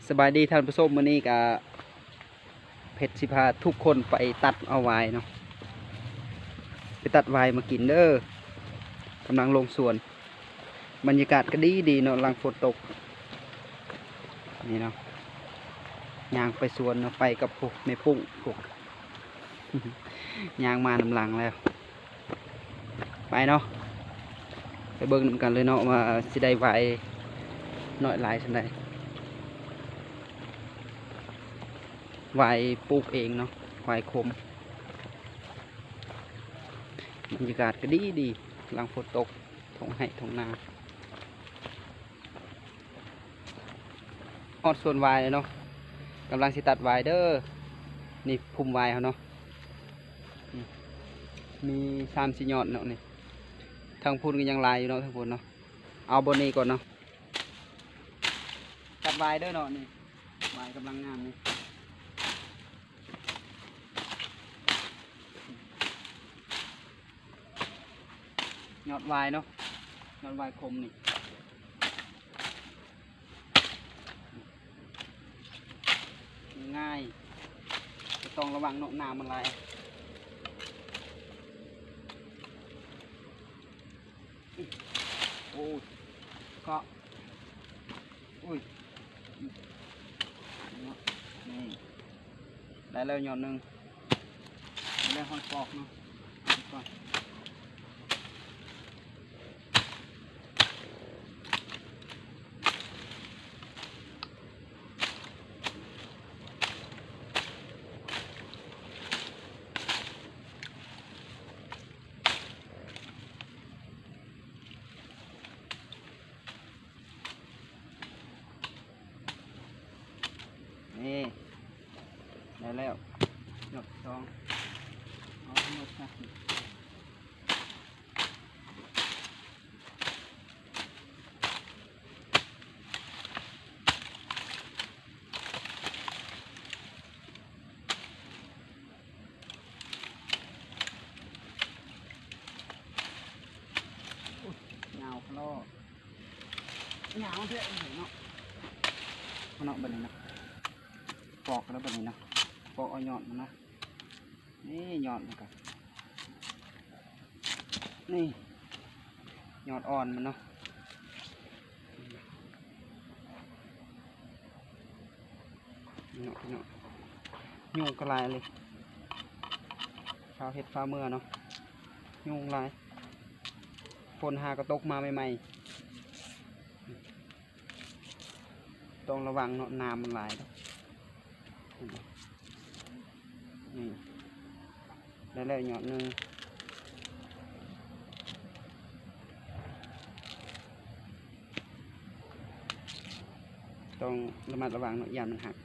ສະບາຍດີທ່ານຜູ້ຊົມ, ມື້ນີ້ກະເພັດຊິພາທຸກຄົນໄປຕັດເອົາຫວາຍເນາະ, ໄປຕັດຫວາຍມາກິນເດີ. ກຳລັງລົງສວນ, ບັນຍາກາດກະດີດີເນາະ ຫຼັງຝົນຕົກ. ນີ້ເນາະ ຍ່າງໄປສວນເນາະ, ໄປກັບພວກແມ່ປຸ້ງ ພວກ ຍ່າງມານຳຫຼັງແລ້ວ. ໄປເນາະ, ໄປເບິ່ງນຳກັນເລີຍເນາະ ວ່າຊິໄດ້ຫວາຍນ້ອຍຫຼາຍສ່ຳໃດ. ຫວາຍປູກເອງເນາະ, ຫວາຍຂົມ. ບັນຍາກາດກະດີດີ ຫຼັງຝົນຕົກ, ທົ່ງໄຮ່ທົ່ງນາ. ຮອດສວນຫວາຍແລ້ວເນາະ, ກຳລັງຊິຕັດຫວາຍເດີ. ນີ້ພຸ່ມຫວາຍເຮົາເນາະ, ອືມ ມີສາມສີ່ຍອດເນາະ. ນີ້ທາງພຸ້ນກະຍັງຫຼາຍຢູ່ເນາະ, ທາງພຸ້ນເນາະ. ເອົາບ່ອນນີ້ກ່ອນເນາະ, ຕັດຫວາຍເດີເນາະ. ນີ້ຫວາຍກຳລັງງາມນີ້. ຍອດຫວາຍເນາະ, ຍອດຫວາຍຂົມນີ້ ງ່າຍ, ແຕ່ຕ້ອງລະວັງເນາະ ນ້ຳມັນຫຼາຍ. ໂອ້ຍ ເກາະ ໂອ້ຍ ເນາະ. ນີ້ ໄດ້ແລ້ວຍອດໜຶ່ງ, ໄດ້ແລ້ວຮອດປອກເນາະ. ເອົາໄປກ່ອນ. ນີ້ ໄດ້ແລ້ວ ຍອດສອງ. ເອົາທັງໝົດຊະ. ຍາວຄະລໍ ຍາວແທ້ເນາະ. ເອົາເນາະ ບັດນີ້ນະ ປອກແລ້ວບັດນີ້ນະ, ປອກເອົາຍອດມັນນະ. ນີ້ຍອດມັນກະ ນີ້ຍອດອ່ອນມັນເນາະ. ເນາະ ເນາະ ຍຸງກະຫຼາຍເລີຍ, ຟ້າວເຮັດຟ້າວເມືອເນາະ, ຍຸງຫຼາຍ. ຝົນຫາກະຕົກມາໃໝ່ໆ. ຕ້ອງລະວັງເນາະ ນ້ຳມັນຫຼາຍເດ້. ນີ້ ໄດ້ແລ້ວຍອດໜຶ່ງ. ຕ້ອງລະມັດລະວັງເນາະ ຢ້ານມັນຫັກ.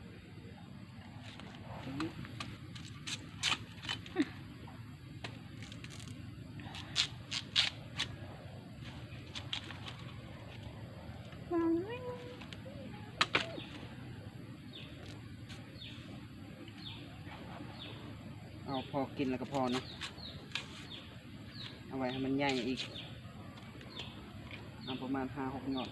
ເອົາພໍກິນແລ້ວກະພໍເນາະ, ເອົາໄວ້ໃຫ້ມັນໃຫຍ່ອີກ. ເອົາປະມານຫ້າຫົກຍອດ.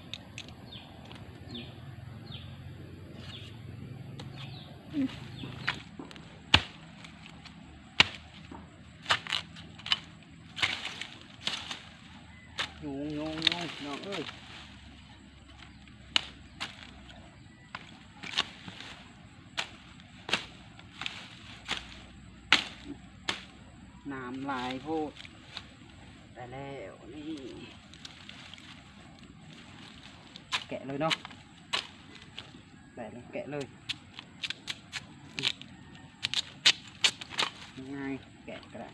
ຍຸງ ຍຸງ ຍຸງ ພີ່ນ້ອງເອີຍ. ນ້ຳຫຼາຍໂພດ. ໄດ້ແລ້ວນີ້ ແກະເລີຍເນາະ. ໄດ້ແລ້ວ ແກະເລີຍ. ງ່າຍ ແກະກະໄດ້.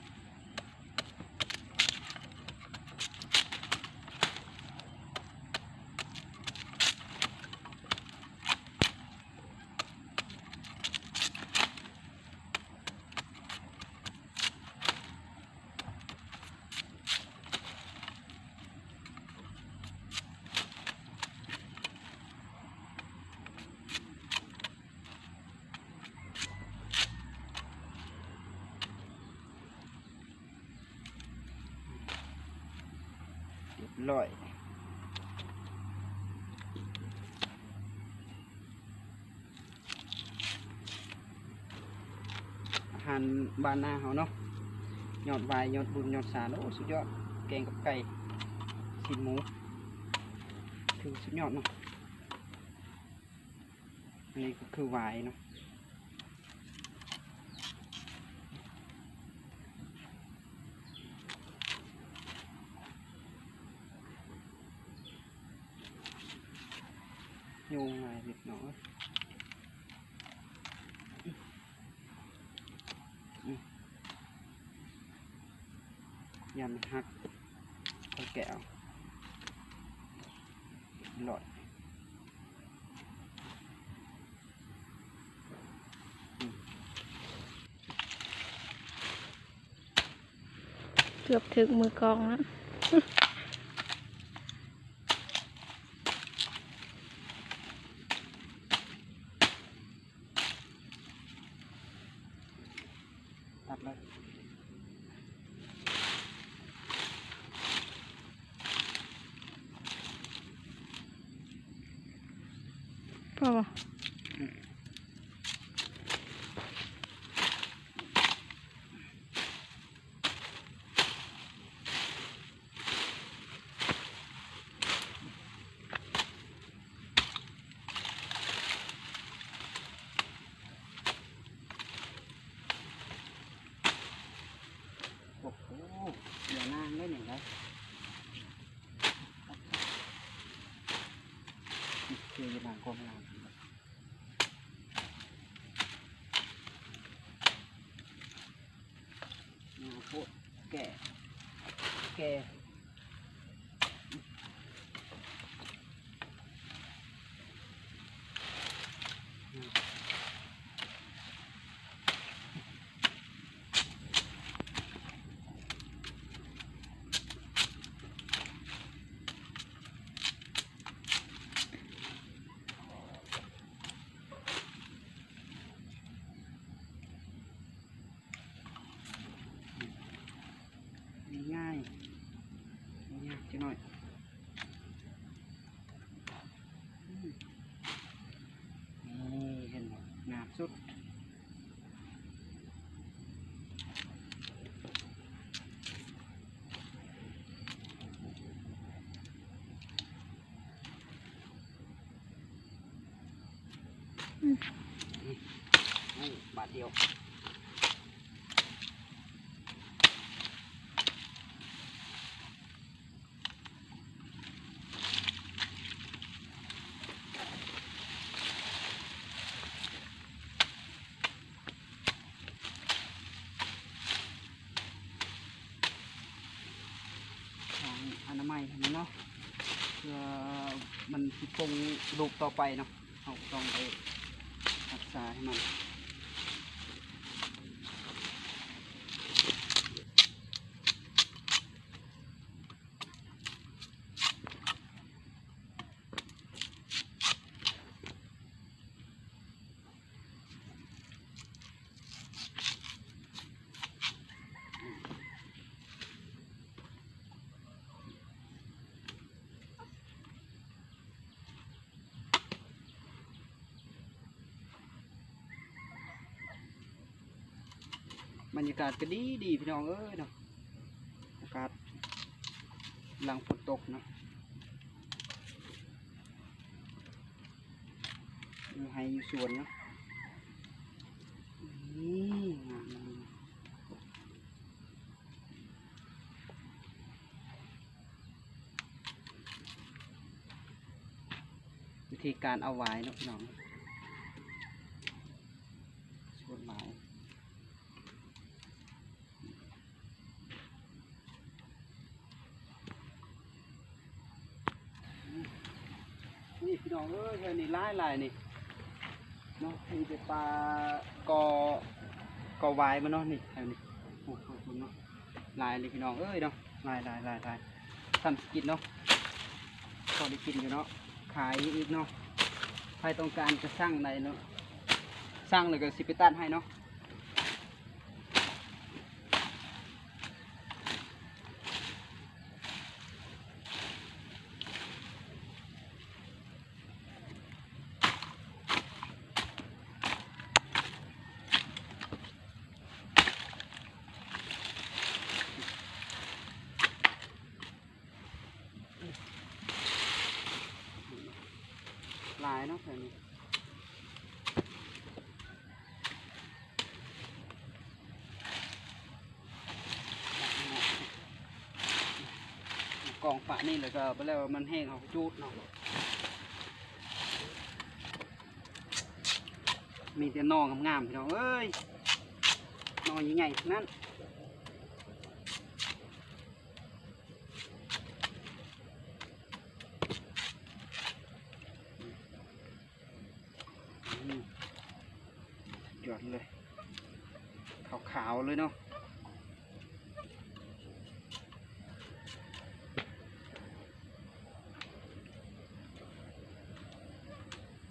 ຮຽບຮ້ອຍ. ອາຫານບ້ານນາເຮົາເນາະ ຍອດຫວາຍ ຍອດບຸນ ຍອດສານ ໂອ້ ສຸດຍອດ ແກງກັບໄກ່ ຊີ້ນໝູ ຖືສຸດຍອດເນາະ. ອັນນີ້ກໍຄືຫວາຍເນາະ ຍຸງຫຼາຍເລັກນ້ອຍ. ອືມ ຢ້ານມັນຫັກ ຄ່ອຍແກະເອົາ ລອດ ອືມ ເກືອບຖືກມືກ້ອງນະ. ຕັດເລີຍ ພໍບໍ່? ອືມ. ໂອ້ໂຫ ຢ່ານາງເດ້ນີ້ນະ ຄືຢູ່ນາງກອງງາມ. ງາມໂພດ ແກ່ ແກ່. ງ່າຍໆ ຍາກຈັກໜ້ອຍ. ອືມ ນີ້ເຫັນບໍ່ ງາມສຸດ. ອືມ ນີ້ ບາດດຽວ. ທາງອະນາໄມຫັ້ນເນາະ ເພື່ອມັນຊິປົງລູກຕໍ່ໄປເນາະ ເຮົາກໍຕ້ອງໄດ້ຮັກສາໃຫ້ມັນ. ບັນຍາກາດກໍດີໆ ພີ່ນ້ອງເອີຍເນາະ ອາກາດຫຼັງຝົນຕົກເນາະ ຢູ່ໄຮ່ຢູ່ສວນເນາະ ນີ້ງາມອີ່ຫຼີ. ວິທີການເອົາຫວາຍເນາະ ພີ່ນ້ອງ ສ່ວນຫຼາຍ ນີ້ພີ່ນ້ອງເອີຍ ແຖວນີ້ຫຼາຍໆ ນີ້ເນາະ ມີແຕ່ປ່າກໍ ກໍຫວາຍມາເນາະ ນີ້ແຖວນີ້ ໂອ້ໂຫ ເນາະ ຫຼາຍເລີຍພີ່ນ້ອງເອີຍເນາະ ຫຼາຍໆໆໆ ສ່ຳຊິກິນເນາະ ພໍໄດ້ກິນຢູ່ເນາະ ຂາຍອີກເນາະ ໃຜຕ້ອງການກໍສັ່ງໄດ້ເນາະ ສັ່ງແລ້ວກໍຊິໄປຕັດໃຫ້ເນາະ. ນີ້ ເນາະ ແຖວນີ້ ກອງປະນີ້ ແລ້ວກໍບໍ່ແລ້ວມັນແຫ້ງ ເຮົາກໍຈູດເນາະ. ມີແຕ່ໜໍ່ງາມໆ ພີ່ນ້ອງເອີຍ ໜໍ່ໃຫຍ່ໆ ທັງນັ້ນ. ອືມ ສຸດຍອດເລີຍ ຂາວໆ ເລີຍເນາະ.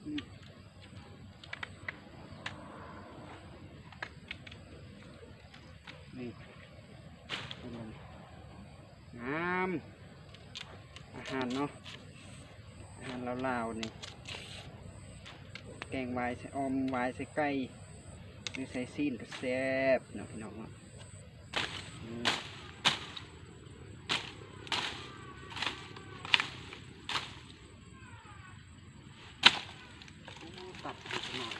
ອືມ ນີ້ ງາມ ອາຫານເນາະ ອາຫານລາວໆ ນີ້ ແກງຫວາຍໃສ່ ອ່ອມຫວາຍໃສ່ໄກ່ ຫຼືໃສ່ຊີ້ນກໍແຊບເນາະ ພີ່ນ້ອງເນາະ. ອືມ ໂອ້ ຕັດອີກໜ້ອຍ.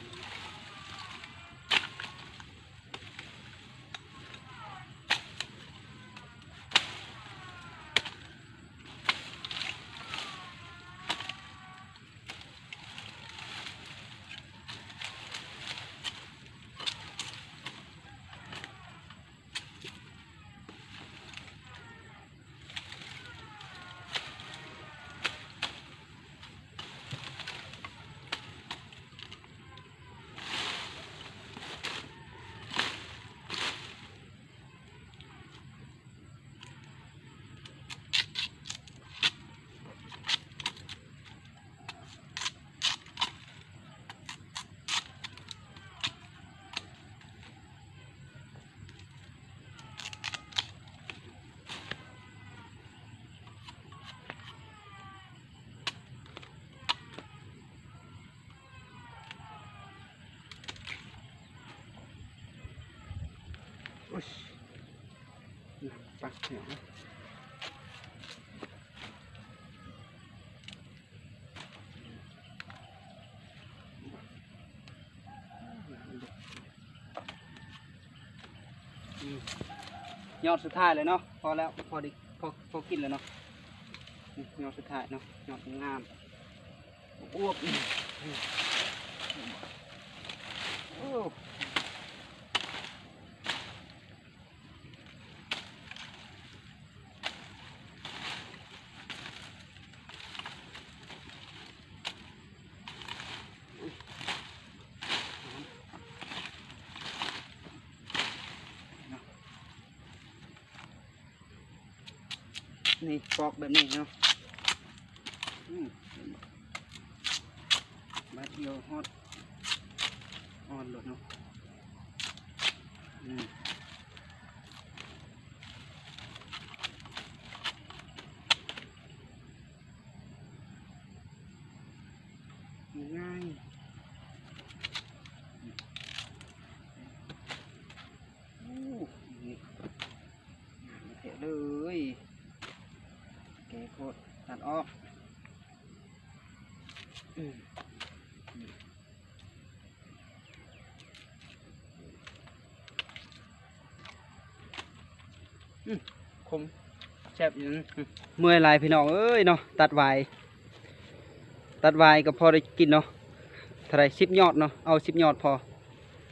ໂອ້ຍ ໜັກປັກເນາະ. ອືມ ຍອດສຸດທ້າຍເລີຍເນາະ ພໍແລ້ວ ພໍດີ ພໍ ພໍກິນແລ້ວເນາະ. ນີ້ຍອດສຸດທ້າຍເນາະ ຍອດງາມ ອວບໆ ນີ້ ໂອ້. ນີ້ ປອກແບບນີ້ເນາະ. ອືມ ບາດດຽວຮອດ ອ່ອນໂລດເນາະ. ອືມ ງ່າຍ. ໂອ້ ນີ້ ງາມແທ້ເລີຍ ແກ່ໂຄດ ຕັດອອກ. ອືມ ອືມ ຂົມ ແຊບຢູ່. ອືມ ເມື່ອຍຫຼາຍພີ່ນ້ອງເອີຍເນາະ ຕັດຫວາຍ ຕັດຫວາຍກໍພໍໄດ້ກິນເນາະ. ເທົ່າໃດ ສິບຍອດເນາະ ເອົາສິບຍອດພໍ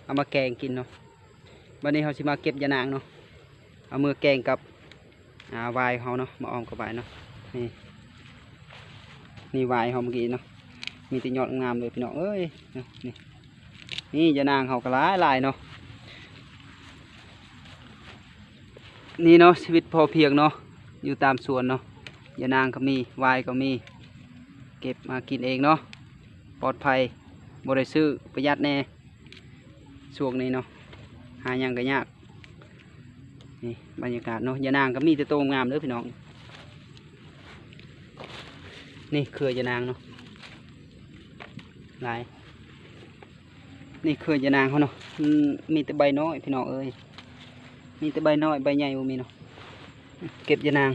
ເອົາມາແກງກິນເນາະ. ບັດນີ້ເຮົາຊິມາເກັບຢານາງເນາະ ເອົາເມືອແກງກັບ ອ່າ ຫວາຍເຮົາເນາະ ມາອ່ອມກັບຫວາຍເນາະ. ນີ້ ນີ້ຫວາຍເຮົາເມື່ອກີ້ເນາະ ມີແຕ່ຍອດງາມເລີຍພີ່ນ້ອງເອີຍ. ນີ້ ນີ້ຢານາງເຮົາກໍຫຼາຍໆ ເນາະ. ນີ້ເນາະ ຊີວິດພໍພຽງເນາະ ຢູ່ຕາມສວນເນາະ. ຢານາງກໍມີ ຫວາຍກໍມີ ເກັບມາກິນເອງເນາະ ປອດໄພ ບໍ່ໄດ້ຊື້ ປະຢັດແດ່. ຊ່ວງນີ້ເນາະ ຫາຫຍັງກໍຍາກ. ນີ້ບັນຍາກາດເນາະ ຢານາງກໍມີແຕ່ໂຕງາມເດີພີ່ນ້ອງ. ນີ້ເຄືອຢານາງເນາະ ຫຼາຍ. ນີ້ເຄືອຢານາງເຮົາເນາະ ມັນມີແຕ່ໃບນ້ອຍພີ່ນ້ອງເອີຍ ມີແຕ່ໃບນ້ອຍ ໃບໃຫຍ່ບໍ່ມີເນາະ. ເກັບຢານາງ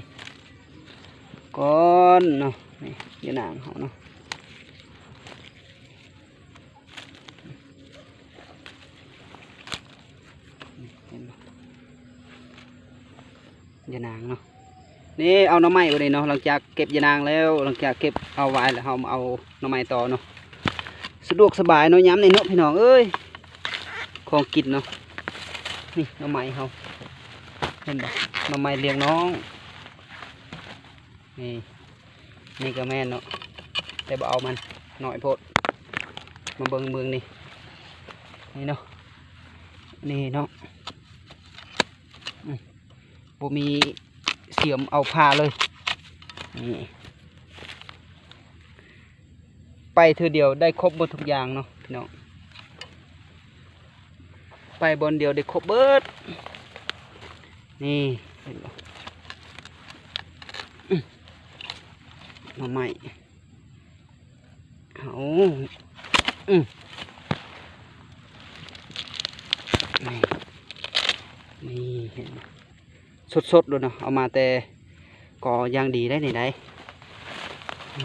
ກ່ອນເນາະ ນີ້ຢານາງເຮົາເນາະ. ยานางเนาะ นี่เอาหน่อไม้บัดนี้เนาะ หลังจากเก็บยานางแล้ว หลังจากเก็บเอาหวายแล้ว เฮามาเอาหน่อไม้ต่อเนาะ สะดวกสบายเนาะ ยามนี้เนาะพี่น้องเอ้ย ของกินเนาะ นี่หน่อไม้เฮา เห็นบ่ หน่อไม้เลี้ยงน้อง นี่ นี่ก็แม่นเนาะ แต่บ่เอามัน น้อยโพด มาเบิ่ง เบิ่งนี่ นี่เนาะ นี่เนาะ อืม บ่มีเสียมเอาผ่าเลย นี่ ไปเทื่อเดียวได้ครบหมดทุกอย่างเนาะพี่น้อง ไปบ่อนเดียวได้ครบเบิด นี่ เห็นบ่ อื้อ หน่อไม้ เอา อื้อ นี่ นี่ เห็นบ่ สดๆ เลยเนาะ เอามาแต่กออย่างดีได้นี่ได้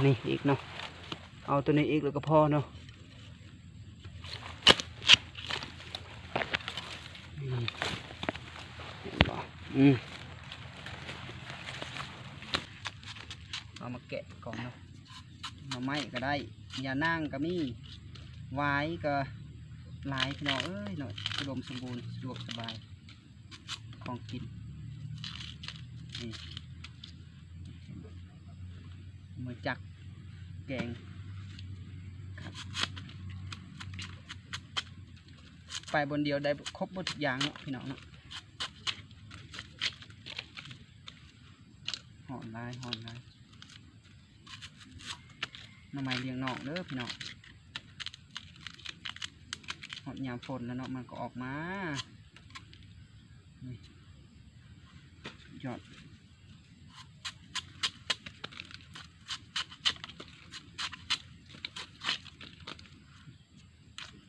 นี่อีกเนาะ เอาตัวนี้อีกแล้วก็พอเนาะ อืม เห็นบ่ อืม เอามาแกะก่อนเนาะ หน่อไม้ก็ได้ ยานางก็มี หวายก็หลายพี่น้องเอ้ยเนาะ อุดมสมบูรณ์ สะดวกสบาย ของกิน นี่ มือจักแกง ไปบ่อนเดียวได้ครบหมดทุกอย่างเนาะพี่น้องเนาะ ฮ้อนหลาย ฮ้อนหลาย หน่อไม้เลี้ยงน้องเด้อพี่น้อง ฮอดยามฝนแล้วเนาะ มันก็ออกมา นี่ สุดยอด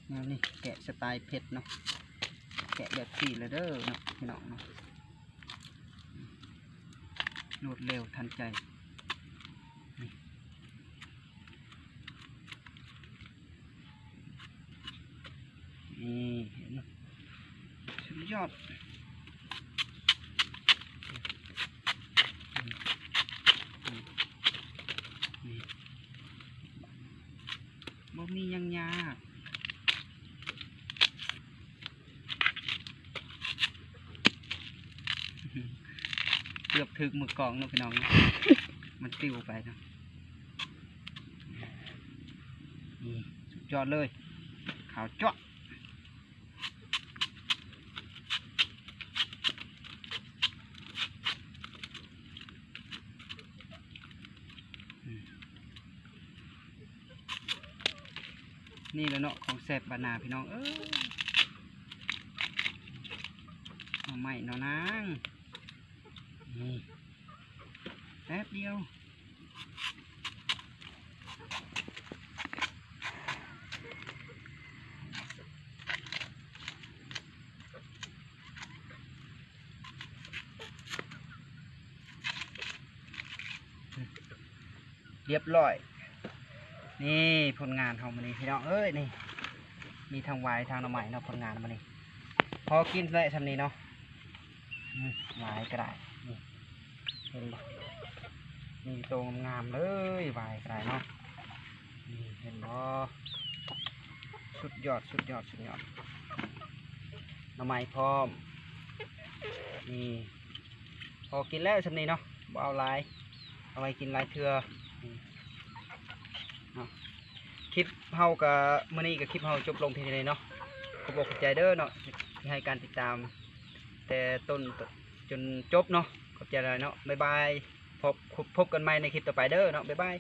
แนวนี้แกะสไตล์เพชรเนาะ แกะแบบนี้เลยเด้อเนาะพี่น้องเนาะ รวดเร็วทันใจ นี่ นี่ เห็นบ่ สุดยอด นี่ บ่มีหยังยาก เกือบถืกมือกลองเนาะพี่น้องเนาะ มันปลิวไปเนาะ นี่ สุดยอดเลย ขาวจั๊วะ อืม นี่แหละเนาะ ของแซ่บบ้านนาพี่น้องเอ้ย หน่อไม้หน่อนาง นี่ แป๊บเดียว เรียบร้อย นี่ผลงานเฮามื้อนี้พี่น้องเอ้ย นี่ มีทั้งหวายทั้งหน่อไม้เนาะ ผลงานมื้อนี้ พอกินแล้วส่ำนี้เนาะ อืม หวายก็ได้ นี่ เห็นบ่ มีโตงามๆ เลย หวายก็ได้เนาะ นี่ เห็นบ่ สุดยอด สุดยอด สุดยอด หน่อไม้พร้อม นี่ พอกินแล้วส่ำนี้เนาะ บ่เอาหลาย เอาไว้กินหลายเทื่อ นี่ เนาะ คลิปเฮาก็ มื้อนี้ก็คลิปเฮาจบลงเพียงเท่านี้เนาะ ขอบอกขอบใจเด้อเนาะ ที่ให้การติดตาม แต่ต้นจนจบเนาะ ขอบใจหลายเนาะ บ๊ายบาย พบ พบกันใหม่ในคลิปต่อไปเด้อเนาะ บ๊ายบาย